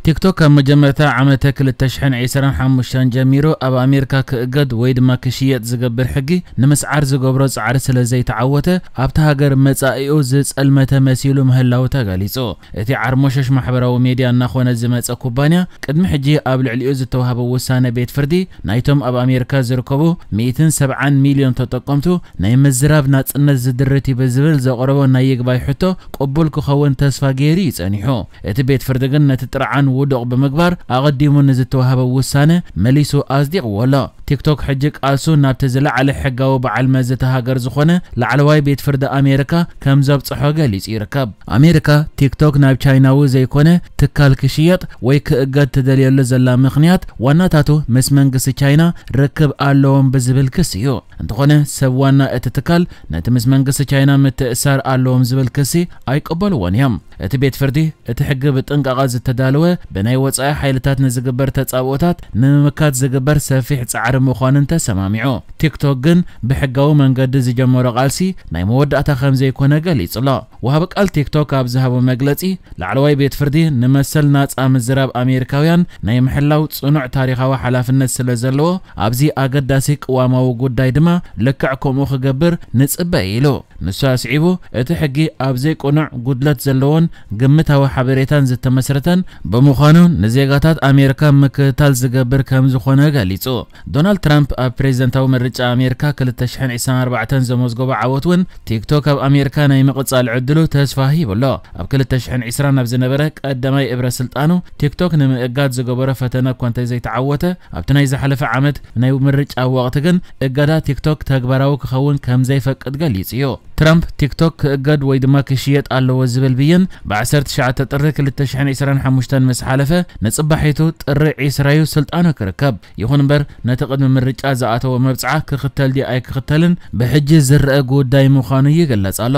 ቲክቶክ ካብ መጀመርታ ዓመተ ክልተ ሽሕን ዕስራን ሓሙሽተን ጀሚሩ ኣብ ኣሜሪካ ክእገድ ወይ ድማ ክሽየጥ ዝገብር ሕጊ ንምስዓር ዝገብሮ ጻዕሪ ስለ ዘይተዓወተ፣ ኣብታ ሃገር መጻኢኡ ዝጸልመተ መሲሉ ምህላዉ ተገሊጹ። እቲ ዓርሞሸሽ ማሕበራዊ ሜድያ እናኾነ ዝመጸ ኩባንያ፣ ቅድሚ ሕጂ ኣብ ልዕሊኡ ዝተዋህበ ውሳነ ቤት ፍርዲ፣ ናይቶም ኣብ ኣሜሪካ ዝርከቡ ሚእትን ሰብዓን ሚልዮን ተጠቀምቱ ናይ ምዝራብ ናጽነት ዝድርት እዩ ብዝብል ዘቕረቦ ናይ ይግባይ ሕቶ ቅቡል ክኸውን ተስፋ ገይሩ እዩ ጸኒሑ። እቲ ቤት ፍርዲ ግን ነቲ ጥርዓን ውዱቕ ብምግባር፣ ኣቐዲሙ ንዝተዋህበ ውሳነ መሊሱ ኣጽዲቕዎ ኣሎ። ቲክቶክ ሕጂ ቃልሱ ናብቲ ዝለዓለ ሕጋዊ በዓል መዚ እታ ሃገር ዝኾነ ላዕለዋይ ቤት ፍርዲ ኣሜሪካ ከም ዘብጽሖ ገሊጹ ይርከብ። ኣሜሪካ ቲክቶክ ናብ ቻይናዊ ዘይኮነ ትካል ክሽየጥ ወይ ክእገድ ትደልየሉ ዘላ ምኽንያት ዋናታቱ ምስ መንግስቲ ቻይና ርክብ ኣለዎም ብዝብል ክሲ እዩ። እንተኾነ ሰብ ዋና እቲ ትካል ነቲ ምስ መንግስቲ ቻይና ምትእሳር ኣለዎም ዝብል ክሲ ኣይቀበልዎን እዮም። እቲ ቤት ፍርዲ እቲ ሕጊ ብጥንቃቐ ዝተዳለወ ብናይ ወጻኢ ሓይልታት ንዝግበር ተጻብኦታት ንምምካት ዝግበር ሰፊሕ ጻዕሪ ምዃኑን ተሰማሚዑ። ቲክቶክ ግን ብሕጋዊ መንገዲ ዝጀመሮ ቃልሲ ናይ መወዳእታ ከም ዘይኮነ ገሊጹ ኣሎ። ወሃቢ ቃል ቲክቶክ ኣብ ዝሃቦ መግለጺ፣ ላዕለዋይ ቤት ፍርዲ ንመሰል ናጻ ምዝራብ ኣሜሪካውያን ናይ ምሕላው ጽኑዕ ታሪኻዊ ሓላፍነት ስለ ዘለዎ፣ ኣብዚ ኣገዳሲ ቅዋማዊ ጉዳይ ድማ ልክዕ ከምኡ ክገብር ንጽበ ኢሉ። ንሱ ኣስዒቡ፣ እቲ ሕጊ ኣብ ዘይቅኑዕ፣ ጉድለት ዘለዎን ግምታዊ ሓበሬታን ዝተመስረተን ብምዃኑ፣ ንዜጋታት ኣሜሪካ ምክትታል ዝገብር ከም ዝኾነ ገሊጹ። ዶናልድ ትራምፕ ኣብ ፕሬዝደንታዊ ምርጫ ኣሜሪካ ክልተ ሽሕን ዕስራን ኣርባዕተን ዘመዝገቦ ዓወት እውን፣ ቲክቶክ ኣብ ኣሜሪካ ናይ ምቕጻል ዕድሉ ተስፋ ሂቡ ኣሎ። ኣብ ክልተ ሽሕን ዕስራን ኣብ ዝነበረ ቀዳማይ እብረ ስልጣኑ፣ ቲክቶክ ንምእጋድ ዝገበሮ ፈተነ እኳ እንተዘይተዓወተ፣ ኣብቲ ናይ ዝሓለፈ ዓመት ናይ ምርጫ ወቕቲ ግን፣ እገዳ ቲክቶክ ተግባራዊ ክኸውን ከም ዘይፈቅድ ገሊጹ እዩ። ትራምፕ ቲክቶክ ክእገድ ወይ ድማ ክሽየጥ ኣለዎ ዝብል ብይን ብ ዓሰርተ ትሽዓተ ጥሪ ክልተ ሽሕን ዕስራን ሓሙሽተን ምስ ሓለፈ፣ ንጽባሒቱ ጥሪ ዕስራ እዩ ስልጣኑ ክርከብ። ይኹን እምበር፣ ነቲ ቅድሚ ምርጫ ዝኣተወ መብጽዓ ክኽተል ድዩ ኣይክኽተልን ብሕጂ ዝረአ ጉዳይ ምዃኑ ይግለጽ ኣሎ።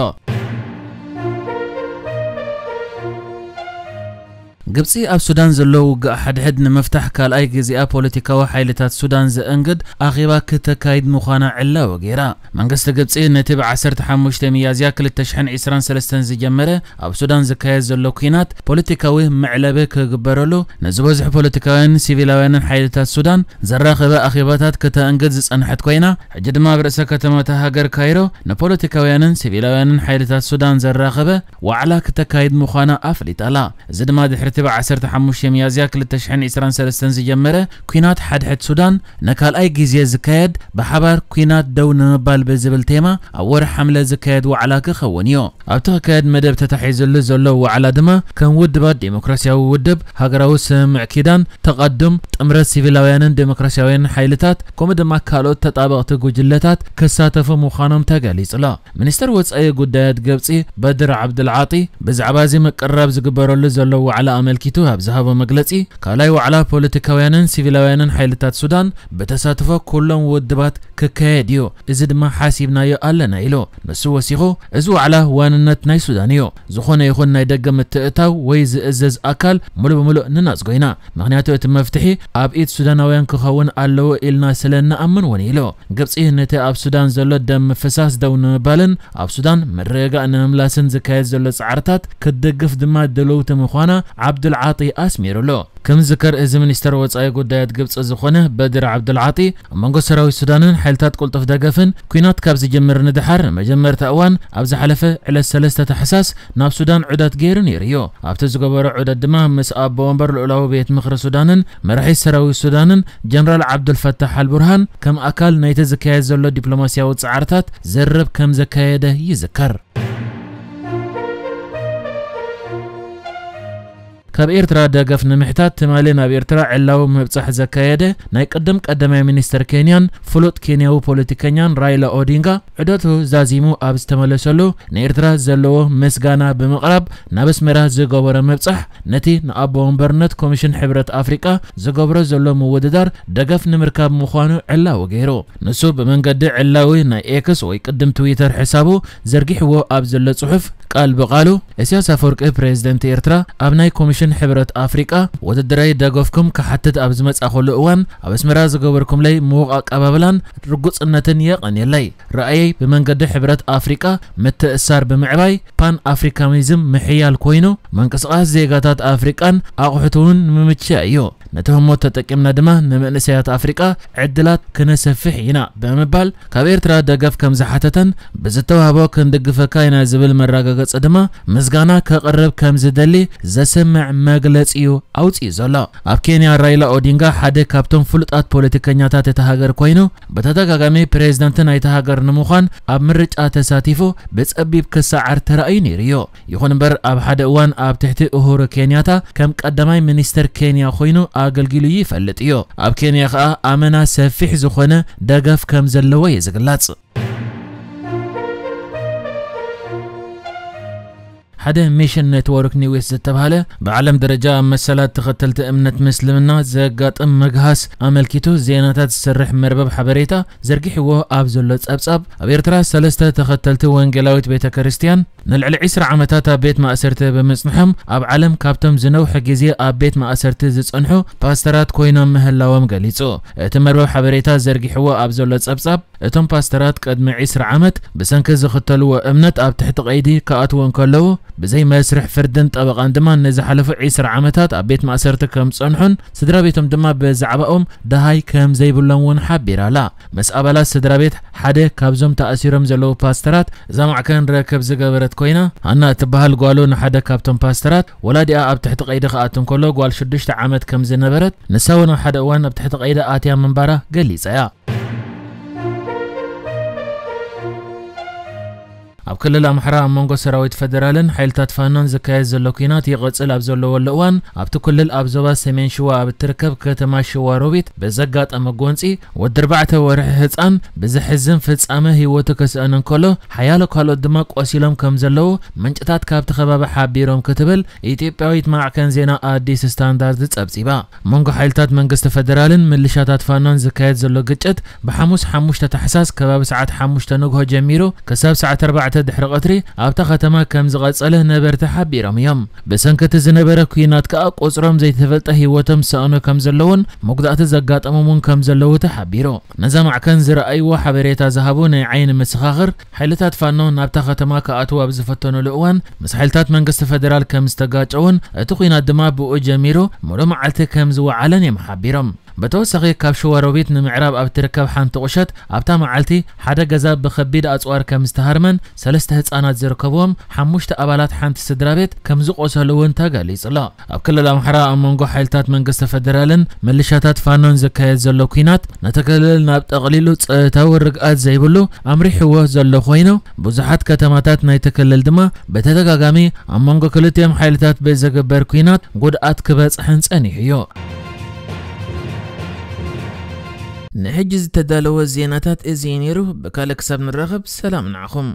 ግብጺ ኣብ ሱዳን ዘሎ ውግእ ሓድሕድ ንምፍታሕ ካልኣይ ግዜኣ ፖለቲካዊ ሓይልታት ሱዳን ዘእንግድ ኣኼባ ክተካይድ ምዃና ዕላዊ ገይራ። መንግስቲ ግብጺ ነቲ ብ ዓሰርተ ሓሙሽተ ሚያዝያ ክልተ ሽሕን ዕስራን ሰለስተን ዝጀመረ ኣብ ሱዳን ዝካየድ ዘሎ ኲናት ፖለቲካዊ መዕለቢ ክግበረሉ ንዝበዝሑ ፖለቲካውያንን ሲቪላውያንን ሓይልታት ሱዳን ዘራኸበ ኣኼባታት ከተእንግድ ዝጸንሐት ኮይና፣ ሕጂ ድማ ኣብ ርእሰ ከተማ እታ ሃገር ካይሮ ንፖለቲካውያንን ሲቪላውያንን ሓይልታት ሱዳን ዘራኸበ ዋዕላ ክተካይድ ምዃና ኣፍሊጣ ኣላ። እዚ ድማ ድሕሪ እቲ ብ ዓሰርተ ሓሙሽተ ሚያዝያ ክልተ ሽሕን ዕስራን ሰለስተን ዝጀመረ ኲናት ሓድሕድ ሱዳን ንካልኣይ ግዜ ዝካየድ ብሓባር ኲናት ደው ንምባል ብዝብል ቴማ ኣብ ወርሒ ሓምለ ዝካየድ ዋዕላ ክኸውን እዩ። ኣብቲ ክካየድ መደብ ተታሒዙሉ ዘሎ ዋዕላ ድማ ከም ውድባት ዴሞክራሲያዊ ውድብ፣ ሃገራዊ ስምምዕ ኪዳን፣ ተቐዱም፣ ጥምረት ሲቪላውያንን ዴሞክራሲያውያንን ሓይልታት፣ ከምኡ ድማ ካልኦት ተጣበቕቲ ጉጅለታት ክሳተፉ ምዃኖም ተገሊጹ ኣሎ። ሚኒስተር ወጻኢ ጉዳያት ግብጺ በድር ዓብዱልዓጢ ብዛዕባ እዚ ምቅርራብ ዝግበረሉ ዘሎ ዋዕላ ኣመልኪቱ ኣብ ዝሃቦ መግለጺ፣ ካልኣይ ዋዕላ ፖለቲካውያንን ሲቪላውያንን ሓይልታት ሱዳን ብተሳትፎ ኩሎም ውድባት ክካየድ እዩ። እዚ ድማ ሓሲብናዮ ኣለና ኢሉ። ንሱ ወሲኹ፣ እዚ ዋዕላ ዋንነት ናይ ሱዳን እዩ። ዝኾነ ይኹን ናይ ደገ ምትእትታው ወይ ዝእዘዝ ኣካል ሙሉእ ብሙሉእ ንነጽጎ ኢና። ምኽንያቱ እቲ መፍትሒ ኣብ ኢድ ሱዳናውያን ክኸውን ኣለዎ ኢልና ስለ እንኣምን እውን ኢሉ። ግብጺ ነቲ ኣብ ሱዳን ዘሎ ደም ምፍሳስ ደው ንምባልን ኣብ ሱዳን ምርግጋእ ንምምላስን ዝካየድ ዘሎ ጻዕርታት ክትድግፍ ድማ ድልውቲ ምዃና ዓብዱልዓጢ ኣስሚሩሉ። ከም ዝዝከር፣ እዚ ሚኒስተር ወጻኢ ጉዳያት ግብጺ ዝኾነ በድር ዓብዱልዓጢ፣ ኣብ መንጎ ሰራዊት ሱዳንን ሓይልታት ቅልጡፍ ደገፍን ኲናት ካብ ዝጅምር ንድሓር ንመጀመርታ እዋን ኣብ ዝሓለፈ ዕለት ሰለስተ ታሕሳስ ናብ ሱዳን ዑደት ገይሩ ነይሩ እዩ። ኣብቲ ዝገበሮ ዑደት ድማ ምስ ኣቦ ወንበር ልኡላዊ ቤት ምኽሪ ሱዳንን መራሒ ሰራዊት ሱዳንን ጀነራል ዓብዱልፈታሕ ኣልቡርሃን ከም ኣካል ናይቲ ዝካየድ ዘሎ ዲፕሎማስያዊ ጻዕርታት ዝርርብ ከም ዘካየደ ይዝከር። ካብ ኤርትራ ደገፍ ንምሕታት ትማሊ ናብ ኤርትራ ዕላዊ ምብጻሕ ዘካየደ ናይ ቅድም ቀዳማይ ሚኒስተር ኬንያን ፍሉጥ ኬንያዊ ፖለቲከኛን ራይላ ኦዲንጋ፣ ዑደቱ ዛዚሙ ኣብ ዝተመለሰሉ ንኤርትራ ዘለዎ ምስጋና ብምቕራብ፣ ናብ ኣስመራ ዝገበሮ ምብጻሕ ነቲ ንኣቦ ወንበርነት ኮሚሽን ሕብረት ኣፍሪቃ ዝገብሮ ዘሎ ምውድዳር ደገፍ ንምርካብ ምዃኑ ዕላዊ ገይሩ። ንሱ ብመንገዲ ዕላዊ ናይ ኤክስ ወይ ቅድም ትዊተር ሕሳቡ ዘርጊሕዎ ኣብ ዘሎ ጽሑፍ፣ ቃል ብቓሉ፣ "እስያስ ኣፈወርቂ ፕሬዝደንት ኤርትራ ኣብ ናይ ኮሚሽን ንሕብረት ኣፍሪቃ ወተደራዊ ደገፍኩም ክሓትት ኣብ ዝመጻኹሉ እዋን ኣብ ኣስመራ ዝገበርኩምለይ ምዉቕ ኣቀባብላን ርጉጽነትን የቐንየለይ። ረኣየይ ብመንገዲ ሕብረት ኣፍሪቃ ምትእሳር ብምዕባይ ፓን ኣፍሪካኒዝም ምሕያል ኮይኑ ምንቅስቓስ ዜጋታት ኣፍሪቃን ኣቑሑት እውን ንምምችቻ እዩ። ነቲ ህሞት ተጠቂምና ድማ ንመንእሰያት ኣፍሪቃ ዕድላት ክነሰፍሕ ኢና ብምባል ካብ ኤርትራ ደገፍ ከም ዝሓተተን ብዝተዋህቦ ክንድግፈካ ኢና ዝብል መረጋገጺ ድማ ምስጋና ከቕርብ ከም ዝደሊ ዘስምዕ መግለጺ እዩ ኣውጺኡ ዘሎ። ኣብ ኬንያ ራይላ ኦዲንጋ ሓደ ካብቶም ፍሉጣት ፖለቲከኛታት እታ ሃገር ኮይኑ ብተደጋጋሚ ፕሬዝዳንት ናይታ ሃገር ንምዃን ኣብ ምርጫ ተሳቲፉ ብጸቢብ ክሰዓር ተራእዩ ነይሩ እዩ። ይኹን እምበር ኣብ ሓደ እዋን ኣብ ትሕቲ ኡሁሩ ኬንያታ ከም ቀዳማይ ሚኒስተር ኬንያ ኮይኑ ኣገልጊሉ ይፈልጥ እዩ። ኣብ ኬንያ ከኣ ኣመና ሰፊሕ ዝኾነ ደገፍ ከም ዘለዎ እዩ ዝግለጽ። ሓደ ሚሽን ኔትወርክ ኒውስ ዝተባህለ ብዓለም ደረጃ ኣብ መሰላት ተኸተልቲ እምነት ምስልምና ዘጋጥም ምግሃስ ኣመልኪቱ ዜናታት ዝሰርሕ መርበብ ሓበሬታ ዘርጊሕዎ ኣብ ዘሎ ጸብጻብ ኣብ ኤርትራ ሰለስተ ተኸተልቲ ወንጌላዊት ቤተ ክርስቲያን ንልዕሊ ዕስራ ዓመታት ኣብ ቤት ማእሰርቲ ብምጽንሖም ኣብ ዓለም ካብቶም ዝነውሐ ግዜ ኣብ ቤት ማእሰርቲ ዝጸንሑ ፓስተራት ኮይኖም ምህላዎም ገሊጹ። እቲ መርበብ ሓበሬታ ዘርጊሕዎ ኣብ ዘሎ ጸብጻብ እቶም ፓስተራት ቅድሚ ዕስራ ዓመት ብሰንኪ ዝኽተልዎ እምነት ኣብ ትሕቲ ቀይዲ ክኣትዉ እንከለዉ ብዘይ መስርሕ ፍርድን ጠበቓን ድማ ንዝሓለፉ ዕስራ ዓመታት ኣብ ቤት ማእሰርቲ ከም ዝጸንሑን ስድራ ቤቶም ድማ ብዛዕባኦም ደሃይ ከም ዘይብሎም እውን ሓቢራ ኣላ። ምስ ኣባላት ስድራ ቤት ሓደ ካብዞም ተኣሲሮም ዘለዉ ፓስተራት እዛ ማዕከን ርክብ ዝገበረት ኮይና ሃና እትበሃል ጓሉ ንሓደ ካብቶም ፓስተራት ወላዲኣ ኣብ ትሕቲ ቀይዲ ክኣቱ እንከሎ ጓል ሽዱሽተ ዓመት ከም ዝነበረት ንሳ እውን ኣብ ሓደ እዋን ኣብ ትሕቲ ቀይዲ ኣትያ ምንባራ ገሊጻ እያ። ኣብ ክልል ኣምሓራ ኣብ መንጎ ሰራዊት ፈደራልን ሓይልታት ፋኖን ዝካየድ ዘሎ ኲናት ይቕጽል ኣብ ዘለወሉ እዋን ኣብቲ ክልል ኣብ ዞባ ሰሜን ሽዋ ኣብ እትርከብ ከተማ ሽዋ ሮቢት ብዘጋጠመ ጎንጺ ወዲ ኣርባዕተ ወርሒ ህጻን ብዘሕዝን ፍጻመ ህይወቱ ክስእን እንከሎ ሓያሎ ካልኦት ድማ ቆሲሎም ከም ዘለዉ ምንጭታት ካብቲ ከባቢ ሓቢሮም ክትብል ኢትዮጵያዊት ማዕከን ዜና ኣዲስ ስታንዳርድ ጸብጺባ። መንጎ ሓይልታት መንግስቲ ፈደራልን ምልሻታት ፋኖን ዝካየድ ዘሎ ግጭት ብሓሙስ ሓሙሽተ ታሕሳስ ከባቢ ሰዓት ሓሙሽተ ንግሆ ጀሚሩ ክሳብ ሰዓት ኣርባዕተ ድሕሪ ቀትሪ ኣብታ ከተማ ከም ዝቐጸለ ነበርቲ ሓቢሮም እዮም። ብሰንኪ እቲ ዝነበረ ኲናት ከኣ ቁጽሮም ዘይተፈልጠ ህይወቶም ዝሰእኑ ከም ዘለውን መጉዳእቲ ዘጋጠሞም እውን ከም ዘለዉ ተሓቢሩ። ነዛ ማዕከን ዝረኣይዎ ሓበሬታ ዝሃቡ ናይ ዓይኒ መሰኻኽር ሓይልታት ፋኖ ናብታ ከተማ ክኣትዉ ኣብ ዝፈተኑሉ እዋን ምስ ሓይልታት መንግስቲ ፈደራል ከም ዝተጋጨውን እቲ ኲናት ድማ ብኡ ጀሚሩ ሙሉእ መዓልቲ ከም ዝወዓለን እዮም ሓቢሮም። ብተወሳኺ ካብ ሽዋሮቢት ንምዕራብ ኣብ ትርከብ ሓንቲ ቁሸት ኣብታ መዓልቲ ሓደ ገዛ ብኸቢድ ኣጽዋር ከም ዝተሃርመን ሰለስተ ህጻናት ዝርከብዎም ሓሙሽተ ኣባላት ሓንቲ ስድራ ቤት ከም ዝቆሰሉ እውን ተገሊጹ ኣሎ። ኣብ ክልል ኣምሓራ ኣብ መንጎ ሓይልታት መንግስቲ ፈደራልን ምልሻታት ፋኖን ዝካየድ ዘሎ ኲናት ነቲ ክልል ናብ ጠቕሊሉ ጸጥታዊ ርግኣት ዘይብሉ ኣምሪሕዎ ዘሎ ኮይኑ ብዙሓት ከተማታት ናይቲ ክልል ድማ ብተደጋጋሚ ኣብ መንጎ ክልቲኦም ሓይልታት ብዝግበር ኲናት ጉድኣት ክበጽሕን ጸኒሑ እዩ። ንሕጂ ዝተዳለወ ዜናታት እዚ እዩ ነይሩ። ብካልእ ክሳብ ንራኸብ ሰላም ንዓኹም።